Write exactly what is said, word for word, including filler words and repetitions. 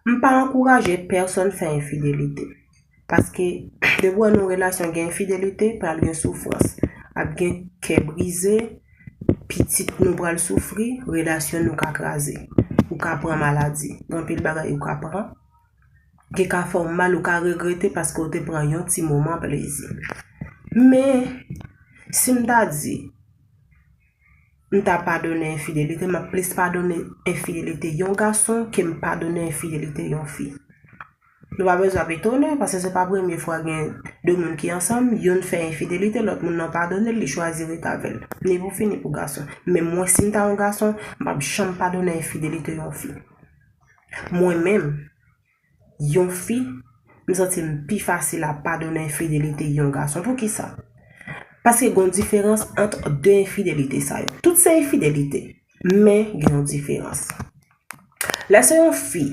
M pa ankouraje pèsonn fè enfidelite. Paske depi w wè nan yon relasyon gen enfidelite, pral gen soufrans. Ap gen kè brize, pitit nou pral soufri, relasyon nou ka kraze. Ou ka pran maladi. Gen anpil bagay ou ka pran. Ki ka fè w mal, ou ka regrete paske w te pran yon ti moman plezi. Men, si m ta di, m ta padone enfidelite, m ap plis padone enfidelite yon gason ke m padone enfidelite yon fi. Nou pa bezwen ap etone, paske se pa premye fwa gen de moun ki ansanm, youn fè enfidelite, lòt moun nan padone l, li chwazi ret avè l. Ni pou fi, ni pou gason. Men mwen, si m ta yon gason, m p ap janm padone enfidelite yon fi. Mwen menm, yon fi, m santi m pi fasil ap padone enfidelite yon gason. Poukisa? Paske gen yon diferans ant de enfidelite sa yo. Tout se enfidelite, men gen yon diferans. Lè se yon fi